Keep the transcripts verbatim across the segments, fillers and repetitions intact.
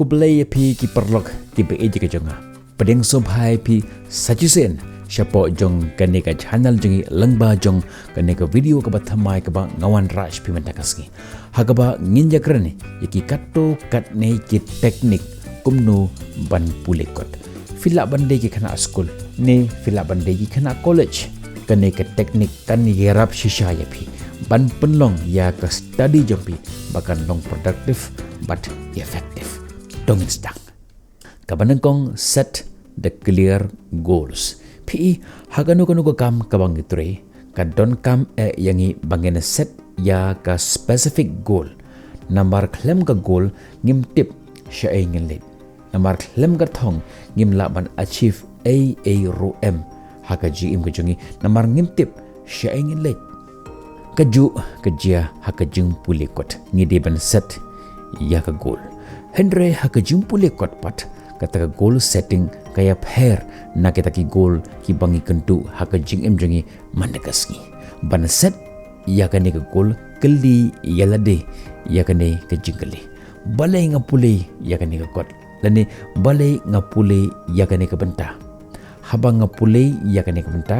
Khublei ïa phi ki paralok kiba ïeit ka jong nga. Pdiang sngewbha ïa phi sa shisien shapoh jong kane ka channel jong ngi lyngba jong kane ka video kaba thymmai kaba nga wanrah sha phi mynta ka sngi. Ha kaba ngin ïakren ïa ki katto katne ki teknik kumno ban pule kot. Phi lah ban dei ki khynnah skul ne phi lah ban dei ki khynnah college. Kane ka teknik kan ïarap shisha ïa phi ban pynlong ïa ka study jong phi ba kan long productive bad effective. To ngin sdang. Kaba nyngkong, set the clear goals. Phi i, ha kano kano ka kam kaba ngi trei, ka donkam eh ïa ngi ba ngin set ïa ka specific goal. Namar khlem ka goal ngim tip shaei ngin leit. Namar khlem ka thong ngim lah ban achieve ei ei ruh em ha ka jingim ka jong ngi. Namar ngim tip shaei ngin leit. Kajuh ka jia ha ka jingpule kot, ngi dei ban set ïa ka goal. Hynrei ha ka jingpule kot pat, kata ka goal setting ka ïapher na kita ki goal kiba ngi kynduh ha ka jingim jong ngi man la ka sngi. Ban set ïa kane ka goal, kylli ïa lade ïa kane ka jingkylli: balei nga pule ïa kane ka kot? Lane balei nga pule ïa kane ka bynta? Haba nga pule ïa kane ka bynta,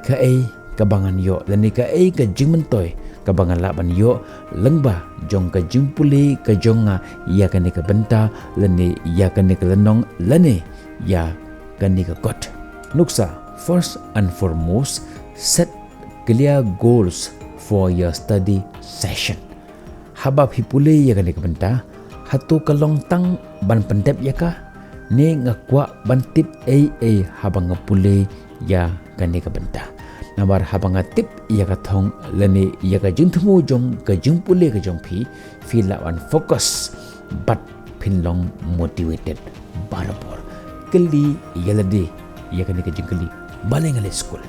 kaei kaba ngan ïoh lane kaei ka jingmyntoi kaba nga lah ban ïoh lyngba jong ka jingpule ka jong nga ïa kane ka bynta lane ïa kane ka lynnong lane ïa kane ka kot? Nuksa, first and foremost, set clear goals for your study session. Haba phi pule ïa kane ka bynta, hato ka long tang ban pyndep ïa ka? Ne nga kwah ban tip ei ei haba nga pule ïa kane ka bynta? Namar haba nga tip ïa ka thong lane ïa ka jingthmu jong ka jingpule ka jong phi, phi lah ban focus bad phin long motivated barabor. Kylli ïa lade ïa kane ka jingkylli: balei nga leit skul?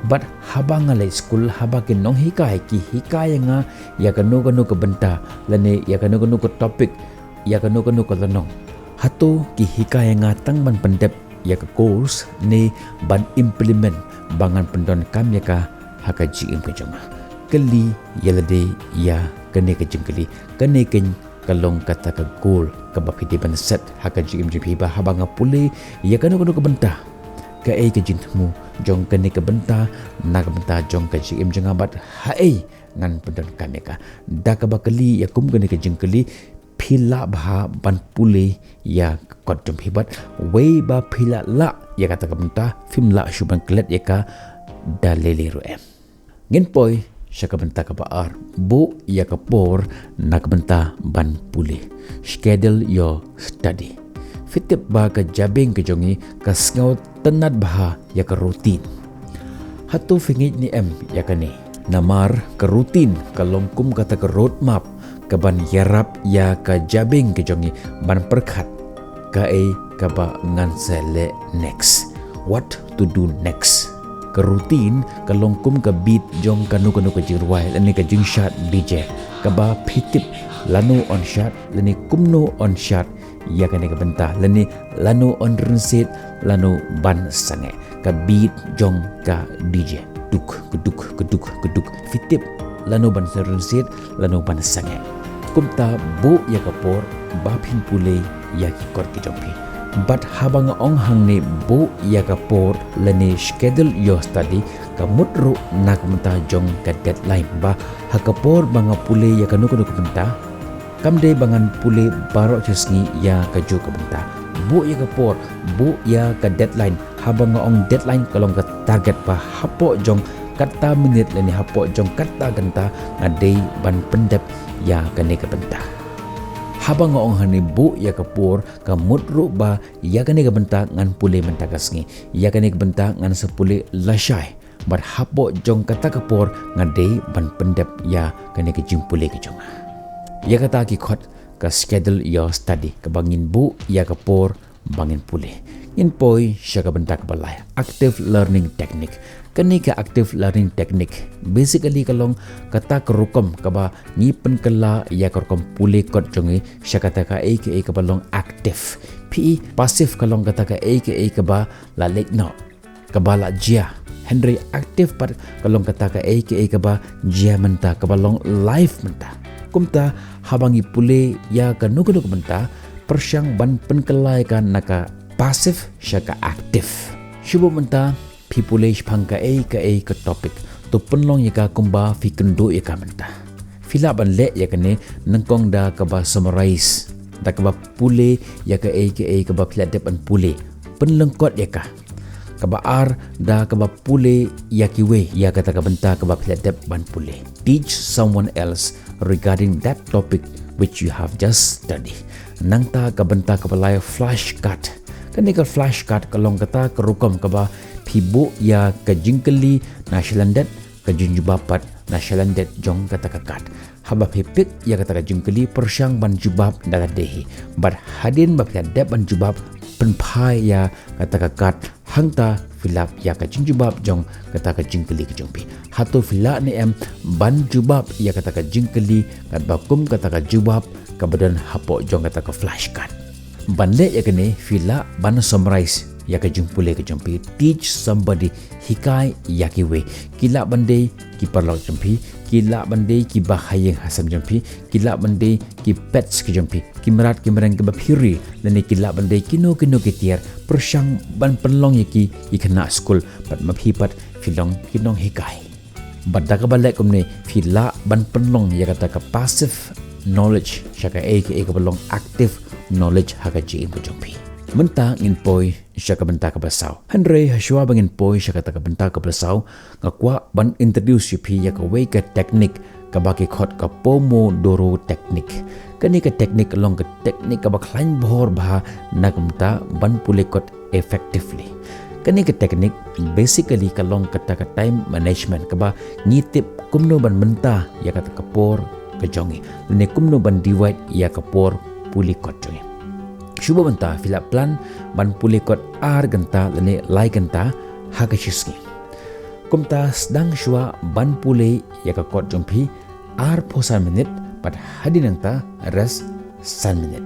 Bad haba nga leit skul, haba ki nonghikai ki hikai ïa nga ïa kano kano ka bynta lane ïa kano kano ka topic, ïa kano kano ka lynnong, hato ki hikai ïa nga tang ban pyndep ïa ka course ne ban implement ba ngan pyndonkam ïa ka ha ka jingim ka jong nga? Kylli ïa lade ïa kane ka jingkylli. Kane keiñ ka long kata ka goal kaba phi dei ban set ha ka jingim jong phi, ba haba nga pule ïa kano kano ka bynta, kaei ka jingthmu jong kane ka bynta na ka bynta jong ka jingim jong nga bad haei ngan pyndonkam ïa ka? Da kaba kylli ïa kum kane ka jingkylli, phi lah bha ban pule ïa ka kot jong phi. Bad wei ba phi lah lah ïa kata ka bynta, phim lah shuh ban klet ïa ka da lei lei ruh em. Ngin poi sha ka bynta kaba ar, buh ïa ka por na ka bynta ban pule. Schedule your study. Phi tip ba ka jabieng ka jong ngi ka sngewtynnad bha ïa ka routine. Hato phi ngeit ne em ïa kane? Namar ka routine ka long kum kata ka road map kaban ïarap ïa ka jabieng ka jong ngi ban pyrkhat kaei kaba ngan sa leh next, what to do next. Ka routine ka long kum ka beat jong kano kano ka jingrwai lane ka jingshad D J, kaba phi tip lano yn shad lane kumno yn shad ïa kane ka bynta lane lano yn rynsied lano ban sangeh. Ka beat jong ka D J, duk keduk keduk keduk. Phi tip lano ban sa rynsied lano ban sangeh. Kumta buh ïa ka por ba phin pule ïa ki kot ki jong phi. Bad haba nga ong hangne buh ïa ka por lane schedule your study, ka mut ruh na ka bynta jong ka deadline, ba ha ka por ba nga pule ïa kano kano ka bynta, kam dei ba ngan pule baroh shi sngi ïa kajuh ka bynta. Buh ïa ka por, buh ïa ka deadline. Haba nga ong deadline ka long ka target ba hapoh jong kata minit lane hapoh jong kata kynta nga dei ban pyndep ïa kane ka bynta. Haba nga ong hangne buh ïa ka por, ka mut ruh ba ïa kane ka bynta ngan pule mynta ka sngi, ïa kane ka bynta ngan sa pule lashai. Bad hapoh jong kata ka por nga dei ban pyndep ïa kane ka jingpule ka jong nga. Ïa kata ki khot ka schedule your study, kaba ngin buh ïa ka por ba ngin pule. Ngin poi sha ka bynta kaba lai, active learning technique. Kane ka active learning technique basically ka long kata ka rukom kaba ngi pynkylla ïa ka rukom pule kot jong ngi sha kata kaei kaei kaba long active. Phi i, passive ka long kata kaei kaei kaba la leit noh, kaba la jia. Hynrei active pat ka long kata kaei kaei kaba jia mynta, kaba long live mynta. Kumta haba ngi pule ïa kano kano ka bynta, pyrshang ban pynkylla ïa ka na ka passive sha ka active. Shu bud mynta phi pule shaphang kaei kaei ka topic, to pynlong ïa ka kumba phi kynduh ïa ka mynta. Phi lah ban leh ïa kane nyngkong da kaba summarize, da kaba pule ïa kaei kaei kaba phi la dep ban pule, pynlyngkot ïa ka. Kaba ar, da kaba pule ïa kiwei ïa kata ka bynta kaba phi la dep ban pule. Teach someone else regarding that topic which you have just studied. Nangta ka bynta kaba lai, flashcard. Kane ka flashcard ka long kata ka rukom kaba phi buh ïa ka jingkylli na shalyndet, ka jingjubab pat na shalyndet jong kata ka card. Haba phi pick ïa kata ka jingkylli, pyrshang ban jubab da ka dei hi. Bad hadien ba phi la dep ban jubab, pynphai ïa kata ka card hangta, fill up ïa ka jingjubab jong kata ka jingkylli ka jong phi. Hato phi lah ne em ban jubab ïa kata ka jingkylli katba kum kata ka jubab kaba don hapoh jong kata ka flashcard? Ban leh ïa kane, phi lah ban summarize ïa ka jingpule ka jong phi. Teach somebody, hikai ïa kiwei. Ki lah ban dei ki paralok jong phi, ki lah ban dei ki bahaïing hasem jong phi, ki lah ban dei ki pets ka jong phi, ki mrad ki mreng kiba phi ri, lane ki lah ban dei kino kino ki tiar. Pyrshang ban pynlong ïa ki, ïa ki khynnah skul, bad ma phi pat phi long ki nonghikai. Bad da kaba leh kumne, phi lah ban pynlong ïa kata ka passive knowledge sha kaei kaei kaba long active knowledge ha ka jingim ka jong phi. Mynta ngin poi sha ka bynta kaba saw. Hynrei hashwa ba ngin poi sha kata ka bynta kaba saw, nga kwah ban introduce ïa phi ïa kawei ka technique kaba ki khot ka Pomodoro technique. Kane ka technique ka long ka technique kaba khlaiñ bhor bha na ka bynta ban pule kot effectively. Kane ka technique basically ka long kata ka time management, kaba ngi tip kumno ban mynta ïa kata ka por ka jong ngi, lane kumno ban divide ïa ka por pule kot jong ngi. Shu bud mynta phi la plan ban pule kot ar kynta lane lai kynta ha ka shisngi. Kumta sdang shuwa ban pule ïa ka kot jong phi arphew san minit, bad hadien nangta rest san minit.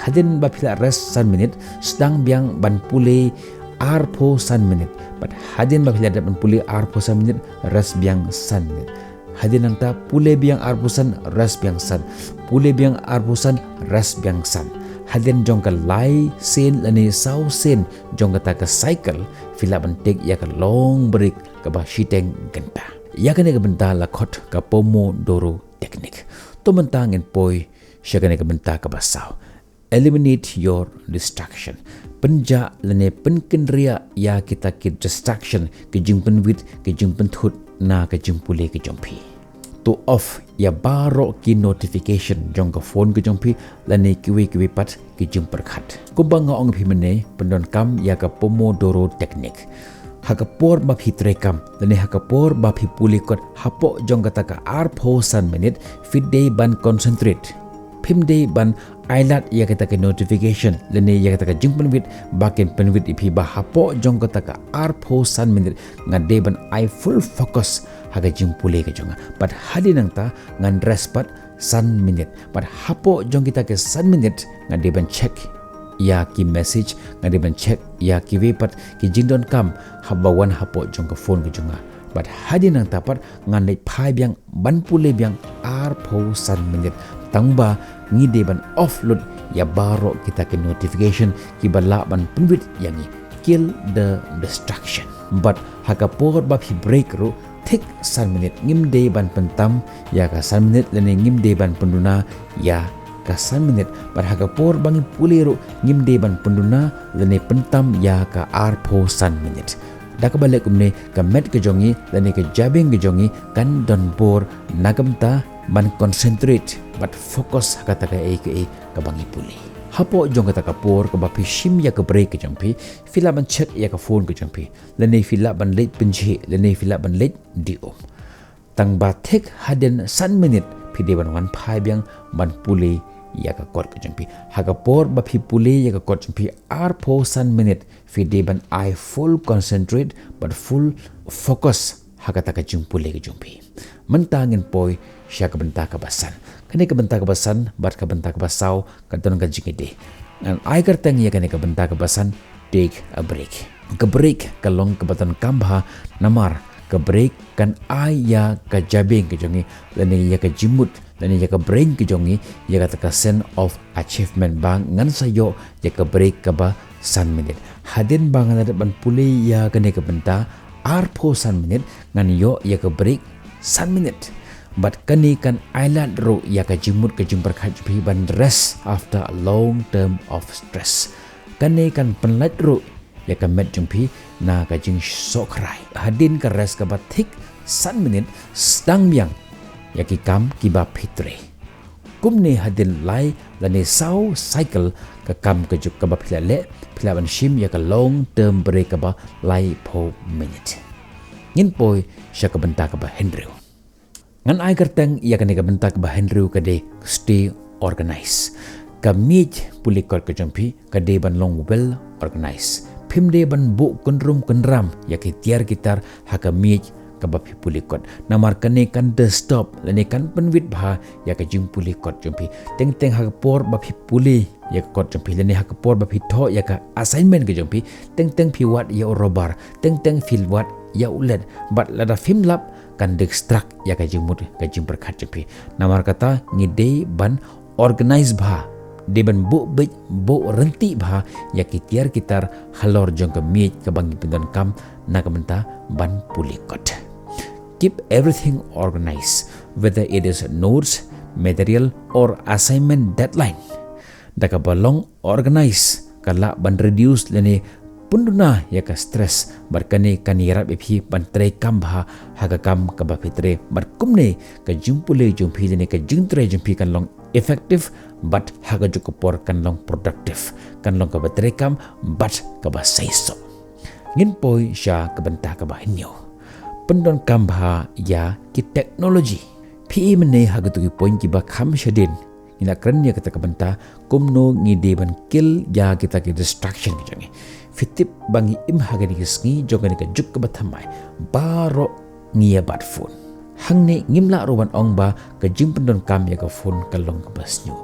Hadien ba phi la rest san minit, sdang biang ban pule arphew san minit, bad hadien ba phi la dep ban pule arphew san minit, rest biang san minit. Hadien nangta pule biang arphew san, rest biang san. Pule biang arphew san, rest biang san. Hadien jong ka lai sien lane saw sien jong kata ka cycle, phi lah ban take ïa ka long break kaba shiteng kynta. Ïa kane ka bynta la khot ka Pomodoro technique. To mynta ngin poi sha kane ka bynta kaba saw. Eliminate your distraction. Pynjah lane pynkynriah ïa kita ki distraction, ki jingpynwit, ki jingpynthut na ka jingpule ka jong phi. To off ïa baroh ki notification jong ka phone ka jong phi lane kiwei kiwei pat ki jingpyrkhat. Kumba nga ong phi mynne, pyndonkam ïa ka Pomodoro technique. Ha ka por ba phi treikam lane ha ka por ba phi pule kot hapoh jong kata ka arphew san minit, phi dei ban concentrate. Phim dei ban ailad ïa kata ka notification lane ïa kata ka jingpynwit ba kin pynwit ïa phi ba hapoh jong kata ka arphew san minit nga dei ban ai full focus ha ka jingpule ka jong nga. Bad hadien nangta ngan rest pat san minit. Bad hapoh jong kita ki san minit nga dei ban check ïa ki message, nga dei ban check ïa kiwei pat ki jingdonkam haba wan hapoh jong ka phone ka jong nga. Bad hadien nangta pat ngan leit phai biang ban pule biang arphew san minit. Tangba ngi dei ban offload ïa baroh kita ki notification kiba lah ban pynwit ïa ngi. Kill the distraction. Bad ha ka por ba phi break ruh, thik san minit, ngim dei ban pyntam ïa ka san minit lane ngim dei ban pynduna ïa ka san minit. Bad ha ka por ba ngi pule ruh, ngim dei ban pynduna lane pyntam ïa ka arphew san minit. Da kaba leh kumne, ka met ka jong ngi lane ka jabieng ka jong ngi kan don bor na ka bynta ban concentrate bad focus ha kata kaei kaei kaba ngi pule. Hapoh jong kata ka por kaba phi shim ïa ka break ka jong phi, phi lah ban check ïa ka phone ka jong phi, lane phi lah ban leit pynjhieh, lane phi lah ban leit die um. Tangba thik hadien san minit phi dei ban wan phai biang ban pule ïa ka kot ka jong phi. Ha ka por ba phi pule ïa ka kot jong phi arphew san minit, phi dei ban ai full concentrate bad full focus ha kata ka jingpule ka jong phi. Mynta ngin poi sha ka bynta kaba san. Kane ka bynta kaba san bad ka bynta kaba saw ka don ka jingïadei. Ngan ai kyrteng ïa kane ka bynta kaba san, take a break. Ka break ka long kaba donkam bha namar ka break kan ai ïa ka jabieng ka jong ngi lane ïa ka jingmut lane ïa ka brain ka jong ngi ïa kata ka sense of achievement ba ngan sa ïoh ïa ka break kaba san minit. Hadien ba nga la dep ban pule ïa kane ka bynta arphew san minit, ngan ïoh ïa ka break san minit. Bad kane kan ai lad ruh ïa ka jingmut ka jingpyrkhat jong phi ban rest after a long term of stress. Kane kan pynlait ruh ïa ka met jong phi na ka jingsohkhrai. Hadien ka rest kaba thik san minit, sdang biang ïa ki kam kiba phi trei. Kumne hadien lai lane saw cycle ka kam ka juk kaba phi la leh, phi lah ban shim ïa ka long term break kaba laiphew minit. Ngin poi sha ka bynta kaba hynriew. Ngan ai kyrteng ïa kane ka bynta kaba hynriew ka dei stay organized. Ka miej pule kot ka jong phi ka dei ban long well organized. Phim dei ban buh kynrum kynram ïa ki tiar ki tar ha ka miej kaba phi pule kot. Namar kane kan disturb lane kan pynwit bha ïa ka jingpule kot jong phi. Teng teng ha ka por ba phi pule ïa ka kot jong phi lane ha ka por ba phi thoh ïa ka assignment ka jong phi, teng teng phi wad ïa u rubber, teng teng phi wad ïa u led. Bad lada phim lap, kan distract ïa ka jingmut ka jingpyrkhat jong phi. Namar kata ngi dei ban organize bha, dei ban buh beit buh rynti bha ïa ki tiar ki tar halor jong ka miej kaba ngi pyndonkam na ka bynta ban pule kot. Keep everything organized, whether it is notes, material or assignment deadline. Da kaba long organize ka lah ban reduce lane pynduna ïa ka stress, bad kane kan ïarap ïa phi ban trei kam bha ha ka kam kaba phi trei. Bad kumne ka jingpule jong phi lane ka jingtrei jong phi kan long effective, bad ha kajuh ka por kan long productive, kan long kaba trei kam bad kaba seisoh. Ngin poi sha ka bynta kaba hynñiew. Pyndonkam bha ïa ki technology. Phi i mynne ha kito ki point kiba kham shadien, ngi la kren ïa kata ka bynta kumno ngi dei ban kill ïa kita ki distraction ki jong ngi. Phi tip ba ngi im ha kane ka sngi jong kane ka juk kaba thymmai, baroh ngi ïa bat phone. Hangne ngim lah ruh ban ong ba ka jingpyndonkam ïa ka phone ka long kaba sniew.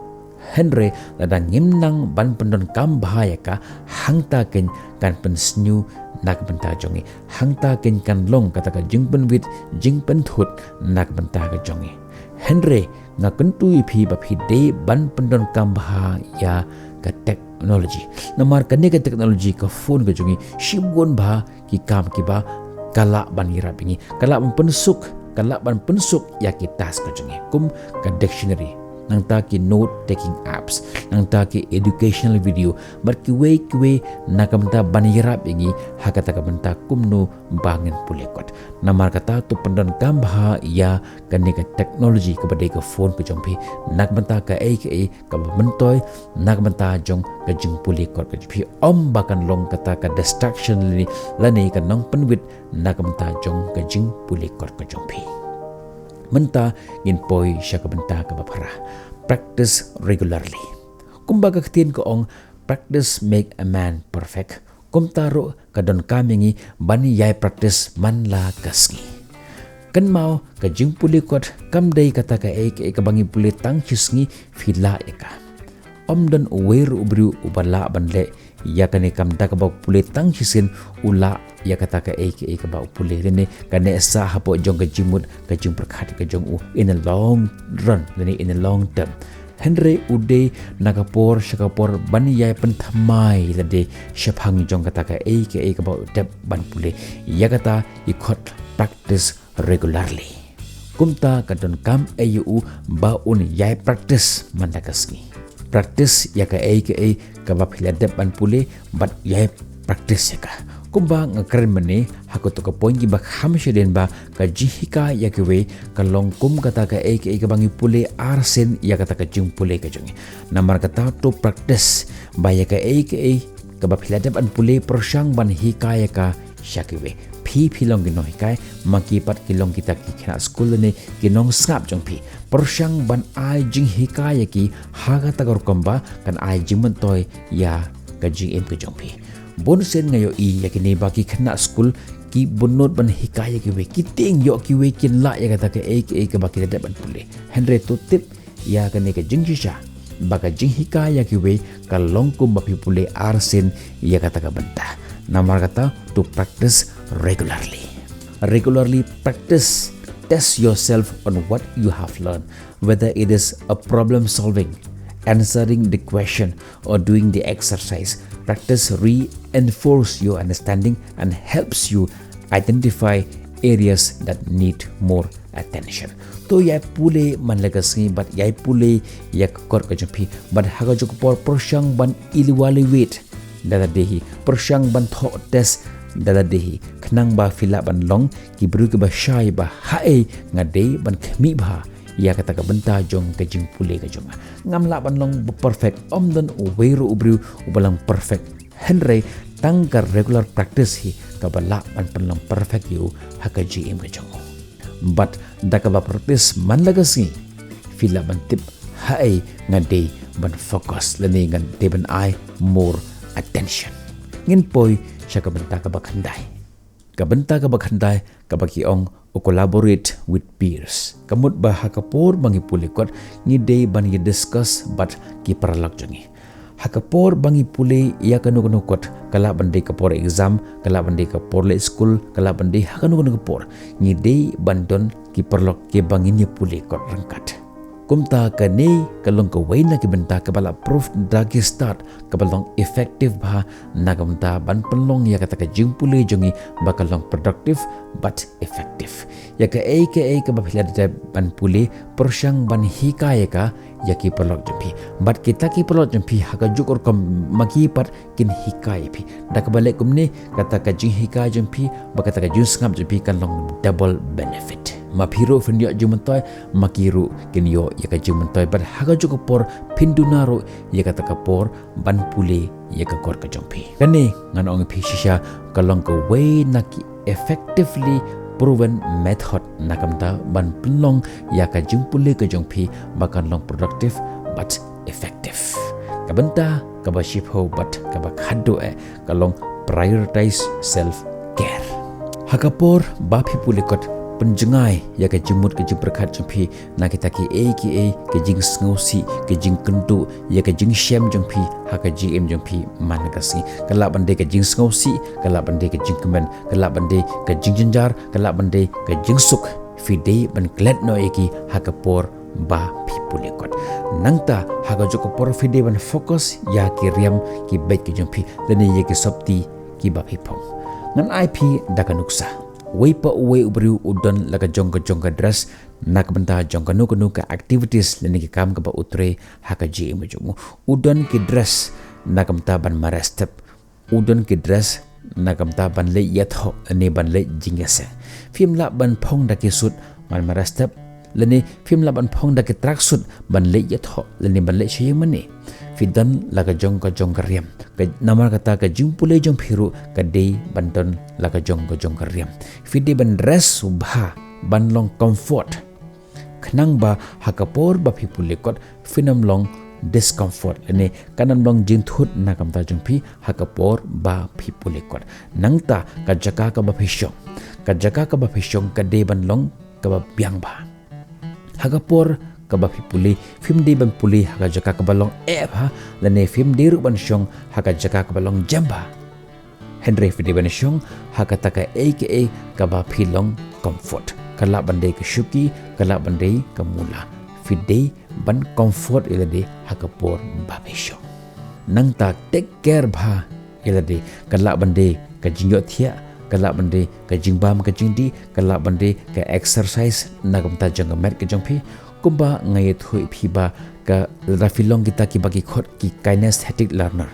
Hynrei lada ngim nang ban pyndonkam bha ïa ka, hangta keiñ kan pynsniew na ka bynta jong ngi. Hangta keiñ kan long kata ka jingpynwit jingpynthut na ka bynta ka jong ngi. Hynrei nga kyntu ïa phi ba phi dei ban pyndonkam bha ïa ka technology. Namar kane ka technology, ka phone ka jong ngi, shibun bha ki kam kiba ka lah ban ïarap ïa ngi, ka lah ban pynsuk, ka lah ban pynsuk ïa ki task ka jong ngi, kum ka dictionary, nangta ki note taking apps, nangta ki educational video, bad kiwei kiwei na ka bynta ban ïarap ïa ngi ha kata ka bynta kumno ba ngin pule kot. Namar kata to pyndonkam bha ïa kane ka technology kaba dei ka phone ka jong phi na ka bynta kaei kaei kaba myntoi na ka bynta jong ka jingpule kot ka jong phi, ym ba kan long kata ka distraction lane, lane ka nongpynwit na ka bynta jong ka jingpule kot ka jong phi. Mynta ngin poi sha ka bynta kaba phra. Practice regularly. Kumba ka ktien ka ong, practice make a man perfect. Kumta ruh ka donkam ïa ngi ban ïai practice man la ka sngi. Kynmaw, ka jingpule kot kam dei kata kaei kaei kaba ngi pule tang shi sngi phi lah ïa ka. Ym don uwei ruh u briew uba lah ban leh ïa kane ka kam da kaba u pule tang shisien u lah ïa kata kaei kaei kaba u pule, lane ka neh sah hapoh jong ka jingmut ka jingpyrkhat ka jong u in a long run lane in a long term. Hynrei u dei na ka por sha ka por ban ïai pynthymmai lade shaphang jong kata kaei kaei kaba u dep ban pule. Ïa kata i khot practice regularly. Kumta ka donkam ïa u ba un ïai practice man la ka sngi. Practice ïa kaei kaei kaba phi la dep ban pule bad ïai practice ïa ka. Kumba nga kren mynne ha kato ka point kiba kham shadien ba ka jinghikai ïa kiwei ka long kum kata kaei kaei kaba ngi pule arsien ïa kata ka jingpule ka jong ngi. Namar kata to practice ba ïa kaei kaei kaba phi la dep ban pule pyrshang ban hikai ïa ka sha kiwei. Phi phi long ki nonghikai, ma ki pat ki long kita ki khynnah skul ne ki nongsngap jong phi. Pyrshang ban ai jinghikai ïa ki ha kata ka rukom ba kan ai jingmyntoi ïa ka jingim ka jong phi. Bun sien nga ïohi ïa kine ba ki khynnah skul ki bynnud ban hikai ïa kiwei, ki tieng ïoh kiwei kin lah ïa kata kaei kaei kaba ki la dep ban pule. Hynrei to tip ïa kane ka jingshisha ba ka jinghikai ïa kiwei ka long kum ba phi pule arsien ïa kata ka bynta. Namar kata to practice regularly. Regularly practice Test yourself on what you have learned, whether it is a problem solving, answering the question, or doing the exercise. Practice reinforce your understanding and helps you identify areas that need more attention. To ïai pule man la ka sngi bad ïai pule ïa ka kot ka jong phi bad ha kajuh ka por pyrshang ban evaluate da lade hi, pyrshang ban thoh test da lade hi, khnang ba phi lah ban long ki briew kiba shai ba haei nga dei ban khmih bha ïa kata ka bynta jong ka jingpule ka jong nga. Ngam lah ban long ba perfect, ym don uwei ruh u briew uba long perfect. Hynrei tang ka regular practice hi kaba lah ban pynlong perfect ïa u ha ka jingim ka jong u. Bad da kaba practice man la ka sngi phi lah ban tip haei nga dei ban focus lane nga dei ban ai more attention. Ngin poi sha ka bynta kaba khyndai. Ka bynta kaba khyndai kaba ki ong u collaborate with peers. Ka mut ba ha ka por ba ngi pule kot ngi dei ban ïa discuss bad ki paralok jong ngi. Ha ka por ba ngi pule ïa kano kano kot, ka lah ban dei ka por exam, ka lah ban dei ka por leit skul, ka lah ban dei ha kano kano ka por, ngi dei ban don ki paralok kiba ngin ïa pule kot ryngkat. Kumta kane ka long kawei na ki bynta kaba la proof da ki stad kaba long effective bha na ka bynta ban pynlong ïa kata ka jingpule jong ngi ba ka long productive bad effective. Ïa kaei kaei kaba phi la dep ban pule, pyrshang ban hikai ïa ka ïa ki paralok jong phi. Bad kita ki paralok jong phi ha kajuh ka rukom ma ki pat kin hikai ïa phi. Da kaba leh kumne, kata ka jinghikai jong phi bad kata ka jingsngap jong phi kan long double benefit. Ma phi ruh phin ïoh jingmyntoi, ma ki ruh kin ïoh ïa ka jingmyntoi. Bad ha kajuh ka por phin duna ruh ïa kata ka por ban pule ïa ka kot ka jong phi. Kane ngan ong ïa phi shisha ka long kawei na ki effectively proven method na ka bynta ban pynlong ïa ka jingpule ka jong phi ba kan long productive bad effective. Ka bynta kaba shiphew bad kaba khadduh eh ka long prioritize self care. Ha ka por ba phi pule kot, pynjngai ïa ka jingmut ka jingpyrkhat jong phi na kita kiei kiei ki jingsngewsih, ki jingkynduh, ïa ka jingshem jong phi ha ka jingim jong phi man la ka sngi. Ka lah ban dei ka jingsngewsih, ka lah ban dei ka jingkmen, ka lah ban dei ka jingjynjar, ka lah ban dei ka jingsuk. Phi dei ban klet noh ïa ki ha ka por ba phi pule kot. Nangta ha kajuh ka por phi dei ban focus ïa ki riam ki beit ki jong phi lane ïa ki sopti kiba phi phong. Ngan ai phi da ka nuksa. Uwei pa uwei u briew u don la ka jong ka jong ka dress na ka bynta jong kano kano ka activities lane ki kam kaba u trei ha ka jingim jong u. U don ki dress na ka bynta ban mareh step. U don ki dress na ka bynta ban leit ïathoh lane ban leit jingïaseng. Phim lah ban phong da ki suit ban mareh step lane phim lah ban phong da ki track suit ban leit ïathoh lane ban leit sha ïingmane. Phi don la ka jong ka jong ka riam. Ka, namar kata ka jingpule jong phi ruh ka dei ban don la ka jong ka jong ka riam. Phi dei ban dress bha ban long comfort. Khnang ba ha ka por ba phi pule kot phin ym long discomfort lane kan ym long jingthut na ka bynta jong phi ha ka por ba phi pule kot. Nangta ka jaka kaba phi shong, ka jaka kaba phi shong ka dei ban long kaba biang bha. Ha ka por kaba phi pule phim dei ban pule ha ka jaka kaba long eh bha lane phim dei ruh ban shong ha ka jaka kaba long jem bha. Hynrei phi dei ban shong ha kata kaei kaei kaba phi long comfort. Ka lah ban dei ka shuki, ka lah ban dei ka mula. Phi dei ban comfort ïa lade ha ka por ba phi shong. Nangta take care bha ïa lade. Ka lah ban dei ka jingïohthiah, ka lah ban dei ka jingbam ka jingdih, ka lah ban dei ka exercise na ka bynta jong ka met ka jong phi. Kumba nga ïathuh ïa phi ba ka lada phi long kita kiba ki khot ki kinesthetic learner,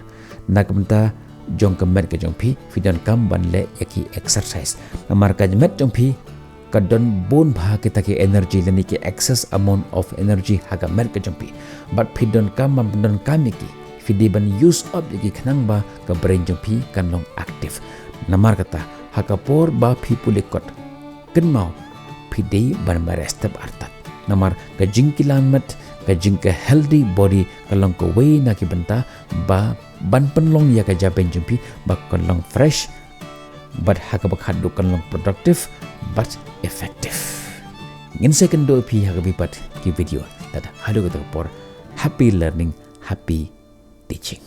na ka bynta jong ka met ka jong phi phi donkam ban leh ïa ki exercise. Namar ka met jong phi ka don bun bha kita ki energy lane ki excess amount of energy ha ka met ka jong phi. Bad phi donkam ban pyndonkam ïa ki, phi dei ban use up ïa ki khnang ba ka brain jong phi kan long active. Namar kata ha ka por ba phi pule kot, kynmaw phi dei ban mareh step artat. Namar ka jingkilan met, ka jing ka healthy body ka long kawei na ki bynta ba ban pynlong ïa ka jabieng jong phi ba kan long fresh bad ha kaba khatduh kan long productive bad effective. Ngin sa ïakynduh ïa phi ha kaba bud ki video. Tang haduh kata ka por, happy learning, happy teaching.